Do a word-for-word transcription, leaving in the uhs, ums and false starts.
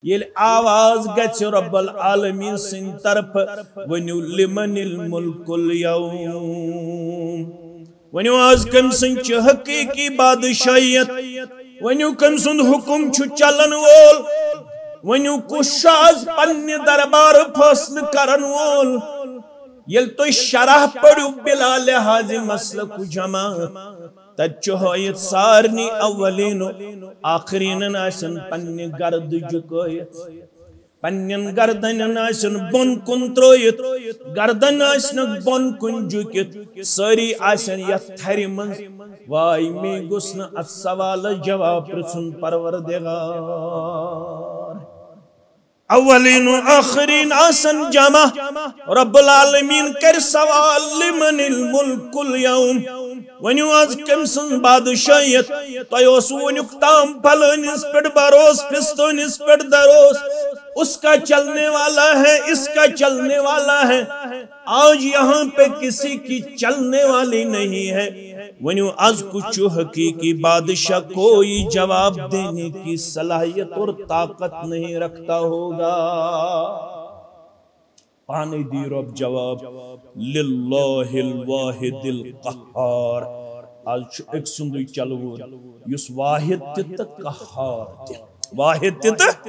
ییٚلہِ آواز گژھِ رب العالمین سٕنٛدِ طرفہٕ، ؤنِو، لمن الملک الیوم۔ ؤنِو، از کٔمۍ سُنٛد چھُ حقیقی بادشاہیت؟ ؤنِو، کٔمۍ سُنٛد حکم چھُ چلن وول؟ ؤنِو، کُس چھُ از پننہِ دربارٕ فٲصلہٕ کرن وول؟ ییٚلہِ تُہۍ شرح پٔرِو بلا لحاظ مسلک و جماعت، تتہِ چھُ ہٲیِتھ سارنٕے اولین و آخرینن آسن پننہِ گردٕ جُکٲیِتھ، پننٮ۪ن گردنن آسن بۄن کُن ترٲیِتھ، گردن آسنکھ بۄن کُن جُکِتھ، سٲری آسن یتھ تھرِ منٛز، واے، مے گوٚژھ نہٕ اتھ سوالس جواب پرژھُن پروردگار۔ اولین و آخرین آسن جمع، رب العالمین کرِ سوال، لمن الملک الیوم؟ ؤنِو، از کٔمۍ سٕنٛز بادشاہیت؟ تۄہہِ اوسوٕ وُنیُک تام فلٲنِس پٮ۪ٹھ بھروسہٕ، فستٲنِس پٮ۪ٹھ بھروسہٕ، اس کا چلنے والا ہے، اس کا چلنے والا ہے۔ آج یہاں پہ کسی کی چلنے والی نہیں ہے۔ ؤنِو، از کُس چھُ حقیقی بادشاہ؟ کوئی جواب دینے کی صلاحیت اور طاقت نہیں رکھتا ہوگا۔ پانے دی رب جواب، للہ الواحد القہار۔ از چھُ أکۍ سُنٛدُے چلوُن، یُس واحد تہِ تہٕ قہار تہِ۔ واحد تہِ تہٕ